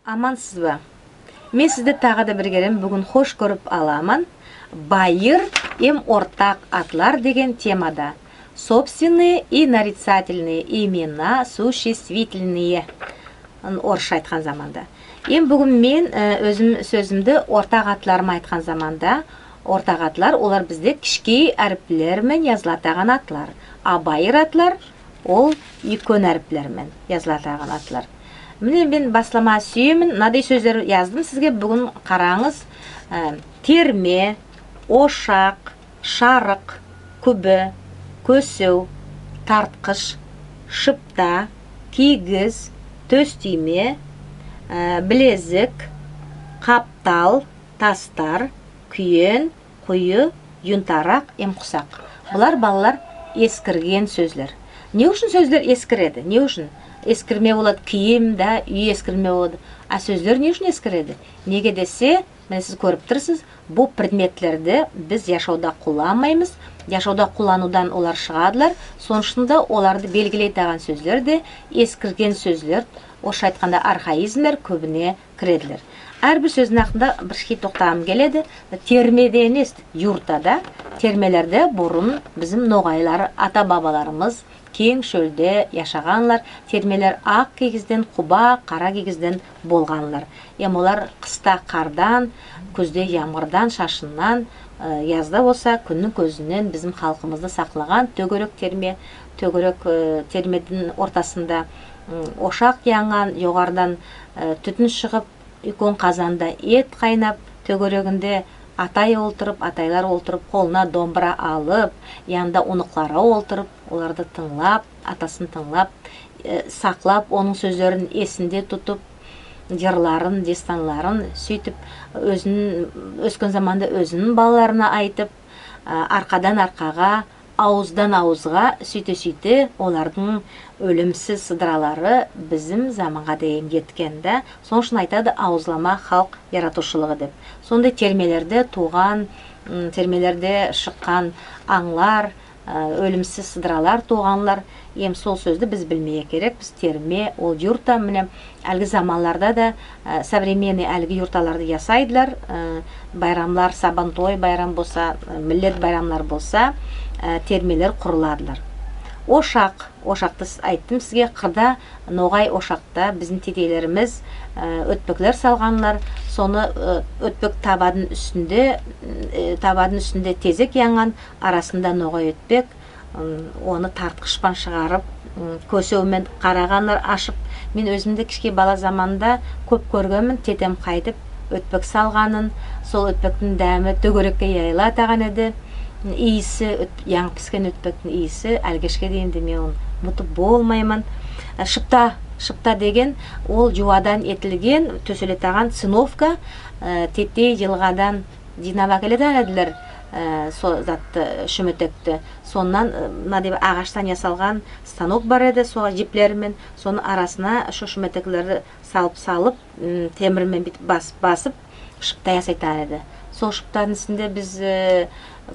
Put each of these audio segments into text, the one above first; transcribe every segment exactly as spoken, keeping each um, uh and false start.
Амансызба? Мен сизди тагы да бир кере буьгуьн хош коьрип аламан. Байыр эм ортак атлар деген темада. Собственные и нарицательные имена существительные. Орысша айткан заманда. Эм буьгуьн мен, э, оьзим соьзимди ортак атларыма айткан заманда, ортак атлар, олар бизде кишкей аьриплер мен язылатаган атлар. А байыр атлар, ол уьйкен аьриплер мен язылатаган атлар. Мине, мен басламага суьемен, мынадай соьзлер яздым сизге, буьгуьн каранъыз. Э, терме, ошак, шарык, куьби, коьсев, тарткыш, шыпта, кийиз, тоьстуьйме, э, билезик, каптал, тастар, куьен, куйы, юнтарак эм кусак. Булар, балалар, эскирген соьзлер. Не уьшин соьзлер эскиреди? Не уьшин? Эскирме болады кийим, да, уьй эскирме болады. А соьзлер не уьшин эскиреди? Неге десе, мине, сиз коьрип турсыз, бу предметлерди биз яшавда кулланмаймыз. Яшавда кулланувдан олар шыгадылар. Сонынъ уьшин де оларды белгилейтаган соьзлер де эскирген соьзлер, орысша айтканда архаизмлер коьбине киредилер. Аьр бир соьздинъ акында бир кишкей токтагым келеди. Терме деген эс, юрта да. Термелерде бурын бизим ногайлар, ата-бабаларымыз кенъ шоьлде яшаганлар. Термелер ак кийизден, куба, кара кийизден болганлар. Эм олар кыста кардан, куьзде ямгырдан, шашыннан, э, язда болса куьннинъ коьзиннен бизим халкымызды саклаган тоьгерек терме, тоьгерек, э, термединъ ортасында, м, ошак янган, йогарыдан, э, туьтин шыгып, уьйкен казанда эт кайнап, тоьгерегинде атай олтырып, атайлар олтырып, колына домбыра алып, янында уныклары олтырып, оларды тынълап, атасын тынълап, э, саклап, онынъ соьзлерин эсинде тутып, йырларын, дестанларын, суьйтип, оьзин, оьскен заманда оьзининъ балаларына айтып, а, аркадан аркага, авыздан авызга, суьйте-суьйте олардынъ оьлимсиз сыдыралары бизим заманга дейим еткен да. Сонынъ уьшин айтады, авызлама халк яратувшылыгы деп. Сондай термелерде тувган, м, термелерде шыккан анълар, э, оьлимсиз сыдыралар тувганлар. Эм сол соьзди биз билмеге керекпиз. Терме, ол юрта, мине, аьлиги заманларда да, э, современный аьлиги юрталарды ясайдылар. Э, байрамлар, Сабантой байрам болса, э, миллет байрамлар болса, э, термелер курыладылар. Ошак, ошакты с-, айттым сизге, кырда ногай ошакта бизим тетейлеримиз, э, оьтпеклер салганлар. Соны, э, оьтпек табадынъ уьстинде, э, табадынъ уьстинде тезек янган, арасында ногай оьтпек, м, оны тарткыш пан шыгарып, м, коьсев мен караганлар ашып. Мен оьзим де кишкей бала заманда коьп коьргенмен, тетем кайтип оьтпек салганын, сол оьтпектинъ дами тоьгерекке яйылатаган эди. Ийиси, оьт-, янъы пискен оьтпектинъ ийиси, аьлигешке дейим де мен оны мутып болмайман. Э, шыпта, шыпта деген, ол ювадан этилген, тоьселетаган циновка, э, тетей йылгадан йыйнап аькелетаган эдилер, э, сол затты, шуьметекти. Соннан, э, мынадай бир агаштан ясалган станок бар эди, сога йиплери мен, сонынъ арасына шу шуьметеклерди салып, салып, м, темир мен буьйтип бас-, басып, шыпта ясайтаган эди. Сол шыптадынъ уьстинде биз, э,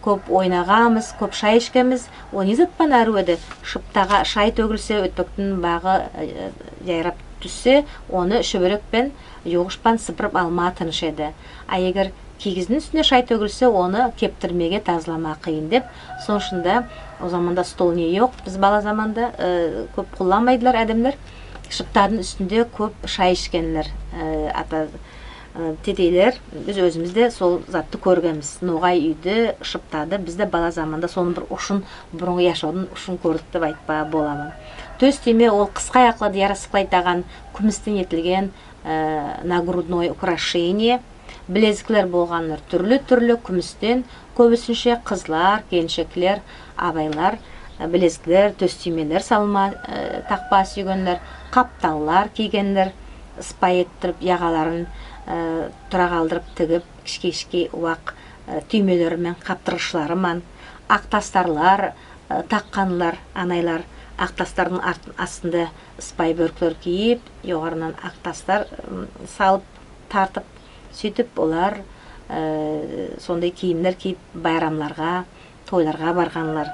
коьп ойнаганмыз, коьп шай ишкенмиз. Ол не зат пан аьруьв эди? Шыптага шай тоьгилсе, оьтпектинъ багы, э, яйрап туьссе, оны шуьберек пен, ювгыш пан сыпырып алмага тыныш эди. А эгер кийиздинъ уьстине шай тоьгилсе, оны кептирмеге, тазаламага кыйын деп. Сонынъ уьшин де о заманда стол не йок, биз бала заманда, э, коьп кулланмайдылар аьдемлер. Шыптадынъ уьстинде коьп шай ишкенлер, э, ата, э, тетейлер. Биз оьзимиз де сол затты коьргенмиз. Ногай уьйди, шыптады. Биз де бала заманда сонынъ бир ушын, бурынгы яшавдынъ ушын коьрдик деп айтпага боламан. Тоьстуьйме, ол кыскаяклыды ярасыклайтаган куьмистен этилген, э, нагрудное украшение. Билезиклер болганлар туьрли-туьрли, куьмистен, коьбисинше кызлар, келиншеклер, абайлар, э, билезиклер, тоьстуьймелер салма, э, такпага суьйгенлер, капталлар кийгенлер, ыспайы эттирип, ягаларын, э, тура калдырып тигип, кишкей-кишкей увак, э, туьймелери мен, каптыргышлары ман, ак тастарлар, э, такканлар, анайлар, ак тастардынъ арт-, астында ыспайы боьриклер кийип, йогарыннан ак тастар, м, салып, тартып, суьйтип олар, э, сондай кийимлер кийип байрамларга, тойларга барганлар.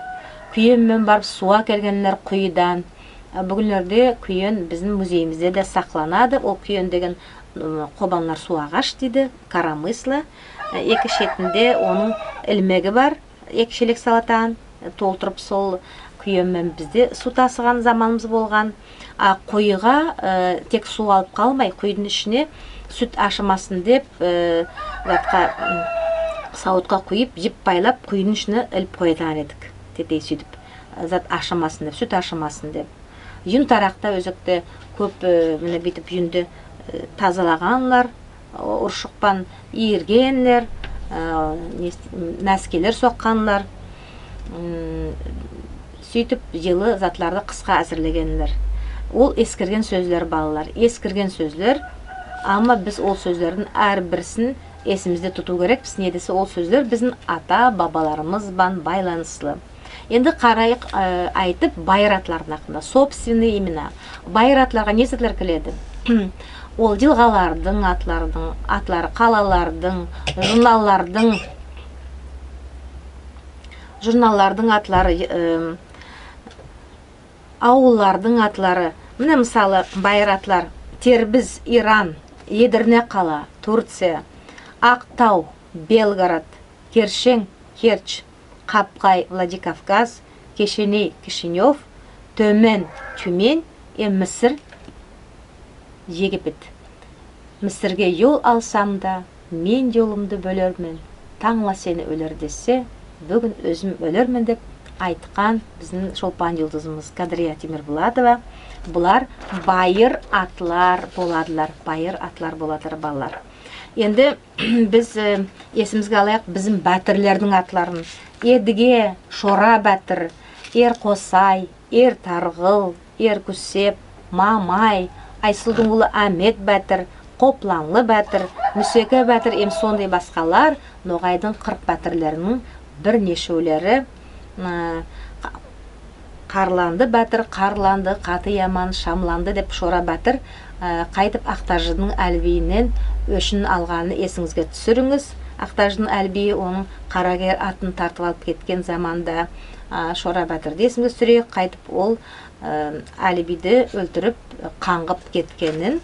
Куьен мен барып сув аькелгенлер куйыдан. Э, буьгуьнлерде куьен бизим музейимизде де сакланады. Ол куьен деген Кобанлар су агаш дейди, коромысло. Эки шетинде онынъ илмеги бар, эки шелек салатаган, толтырып сол куйы мен биз де су тасыган заманымыз болган. А куйыга тек су алып калмай, куйдынъ ишине суьт ашымасын деп, затка, савытка куйып, йип байлап, куйдынъ ишине илип коятаган эдик. Тетей суьйтип, зат ашымасын деп, суьт ашымасын деп. Юн таракта оьзекте коьп, мине буьйтип юнди тазалаганлар, уршык пан ийиргенлер, наьскилер сокканлар. Суьйтип йылы затларды кыска аьзирлегенлер. Ол эскирген соьзлер, балалар, эскирген соьзлер. Ама биз ол соьзлердинъ аьр бирисин эсимизде тутув керекпиз. Неге десе ол соьзлер бизим ата-бабаларымыз бан байланыслы. Энди карайык, айтып, байыр атлардынъ акында. Собственные имена. Байыр атларга не затлар киреди? Ол йылгалардынъ атлардынъ, атлары, калалардынъ, журналлардынъ, журналлардынъ атлары, авыллардынъ атлары. Мине, мысалы, байыр атлар: Тербиз, Иран, Эдирне кала, Турция, Актав, Белгород, Кершенъ, Керчь, Капкай, Владикавказ, Кешеней, Кишинев, Тоьмен, Тюмень, эм Мысыр, Египет. Мысырге йол алсам да, мен йолымды боьлермен, танъла сени оьлер десе, буьгуьн оьзим оьлермен деп айткан бизим шолпан юлдызымыз Кадрия Темирбулатова. Булар байыр атлар боладылар, байыр атлар боладылар, балалар. Энди биз эсимизге алайык бизим баьтирлердинъ атларын. Эдиге, Шора баьтир, Эр Косай, Эр Таргыл, Эр Куьсеп, Мамай, Айсылдынъ улы Аьмет баьтир, Копланлы баьтир, Муьсеке баьтир эм сондай баскалар, ногайдынъ кырк баьтирлерининъ бир нешевлери. Карланды баьтир, карланды, каты яман шамланды деп Шора баьтир кайтип Актажыдынъ Аьлибийиннен оьшин алганын эсинъизге туьсиринъиз. Актажыдынъ Аьлибийи онынъ карагер атын тартып алып кеткен заманда, Шора баьтирди эсинъизге туьсирейик, кайтип ол Аьлибийди оьлтирип, канъгып кеткенин.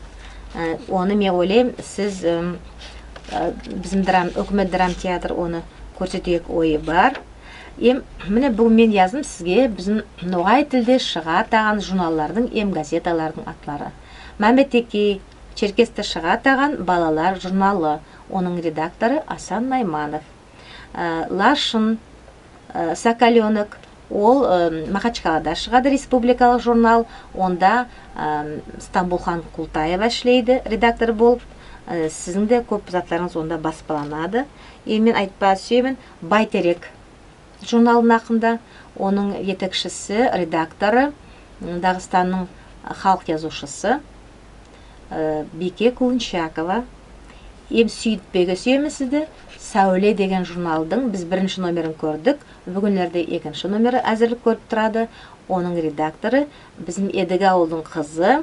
Оны, мен ойлайман, сиз, бизим драм-, оькимет драм театр оны коьрсетеек ойы бар. Эм мине буьгуьн мен яздым сизге бизим ногай тилде шыгатаган журналлардынъ эм газеталардынъ атлары. «Маьметекей», Черкесскте шыгатаган балалар журналы, онынъ редакторы Асан Найманов. Лашын, «Соколёнок», ол Махачкалада шыгады, республикалык журнал, онда Стамбулхан Култаева ислейди редактор болып. Сизинъ де коьп затларынъыз онда баспаланады. Эм мен айтпага суьемен «Байтерек» журналдынъ акында. Онынъ етекшиси, редакторы, Дагестаннынъ халк язувшысы Бийке Кулунчакова. Эм суьйтпеге суьемен сизди, «Саьвле» деген журналдынъ биз биринши номерин коьрдик. Буьгуьнлерде экинши номери аьзирлик коьрип турады. Онынъ редакторы бизим Эдиге авылдынъ кызы,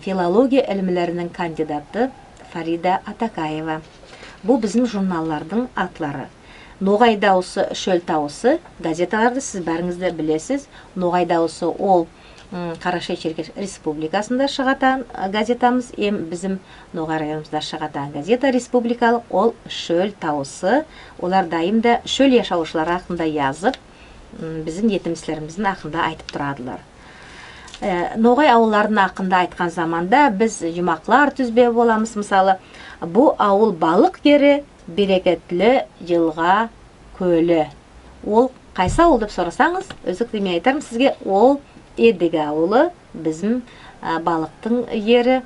филология илмилерининъ кандидаты Фарида Атакаева. Бу бизим журналлардынъ атлары. «Ногай давысы», «Шоьл тавысы» газеталарды сиз баьринъиз де билесиз. «Ногай давысы» ол Карашай-Шеркеш Республикасында шыгатаган газетамыз, эм бизим Ногай районымызда шыгатаган газета республикалык, ол «Шоьл тавысы». Олар дайым да шоьл яшавшылары акында язып, бизим етимислеримиздинъ акында айтып турадылар. Ногай авыллардынъ акында айткан заманда биз юмаклар туьзбеге боламыз. Мысалы, бу авыл балык ери, берекетли йылга коьли. Ол кайсы авыл деп сорасанъыз, оьзекте мен айтарман сизге, ол Эдиге авылы, бизим балыктынъ ери.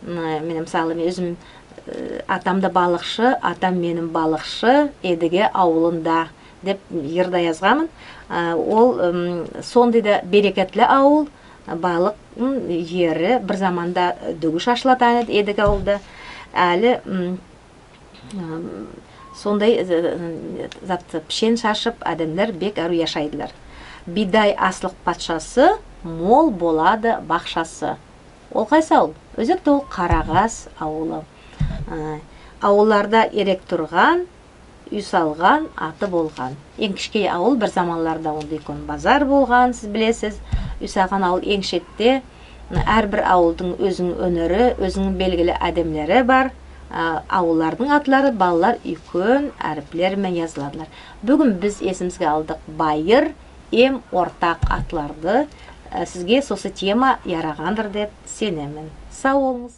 Мине, мысалы, мен оьзим, атам да балыкшы, атам меним балыкшы, Эдиге авылында деп йыр да язганман. Ол сондай да берекетли авыл, балыктынъ ери, бир заманда дуьги шашылатаган эди Эдиге авылда. Аьли сондай зат, пишен шашып, аьдемлер бек аьруьв яшайдылар. Бийдай аслык патшасы, мол болады бакшасы. Ол кайсы авыл? Оьзекте ол Карагас авылы. Авылларда эрек турган, уьй салган аты болган. Энъ кишкей авыл, бир заманларда онда уьйкен базар болган, сиз билесиз. Уьй салган авыл энъ шетте, Аьр бир авылдынъ оьзининъ оьнери, оьзининъ белгили аьдемлери бар. А, авыллардынъ атлары, балалар, уьйкен аьриплер мен языладылар. Буьгуьн биз эсимизге алдык байыр эм ортак атларды. А, сизге сосы тема ярагандыр деп сенемен. Сав болынъыз.